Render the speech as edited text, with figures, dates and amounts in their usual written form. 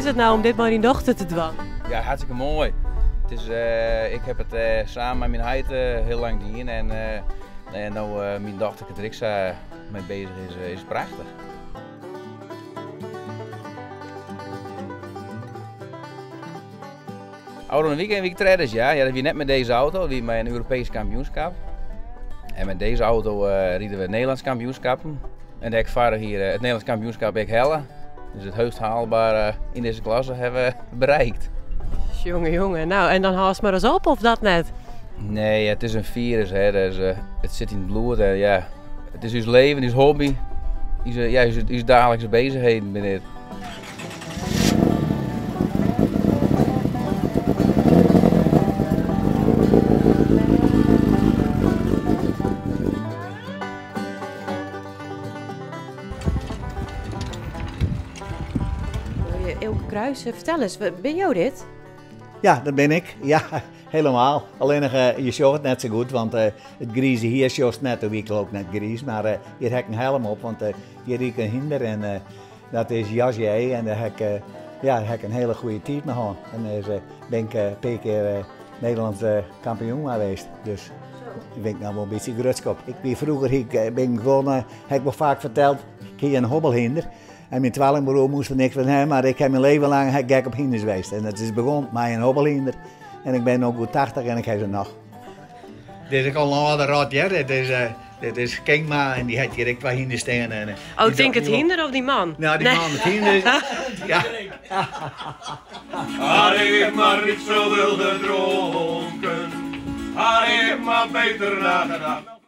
is it no om dit mei dyn dochter te dwaan? Ja, hartstikke moai. It is, ik ha it samen mei myn heit hiel lang dien en no myn dochter der ek sa mei bezich is, is prachtich. Ofrûne wike wie ik tredde, ja. Ja, dat wie net mei dizze auto, dat wie mei in Europeesk kampioenskip. En mei dizze auto ride we it Nederlânsk kampioenskappen. En dêr ik foarich jier it Nederlânsk kampioenskip ek helle. Dus it heechst haalbare yn dizze klasse hawwe we bereikt. Jonge, jonge. Nou, en dan hâldst mar ris op, of dat net? Nee, it is in firus, hè. Dus, it sit yn it bloed en ja, it is ús leven, ús hobby, ús, ja, ús dagelijkse bezigheden binne dit. Eelke Kruis, fertel ris, binne jo dit? Ja, dat bin ik. Ja, helemaal. Allinnich, je sjogge it net sa goed, want it grize hier sjochst net, de wie ik net griis, mar hjir ha ik in helm op, want hjir ried ik in hynder en dat is Jasje en dêr ha ik, ja, ha ik in hiele goede tiid mei hân. En dêr bin ik in pear kear Nederlânsk kampioen mei west. Dus dêr bin ik noch wol in bytsje grutsk op. Ik wie froeger, ik bin gewoan, ha ik wol faak ferteld, ik hie in hobbelhynder. En myn twillingbroer moast der niks fan ha, mar ik ha myn leven lang gek op hynders west. En it is begûn mei in hobbelhynder. En ik bin no goed 80 en ik ha se noch. Dit is ek al in âlde rot, hear. Dit is, dit is Kingma en dy hat hjir ek twa hynders stean. En, oh, ik tink it hynder of dy man? Nou, dy man, it hynder. Ja. Had ik maar niet zoveel gedronken, had ik maar beter nagedacht.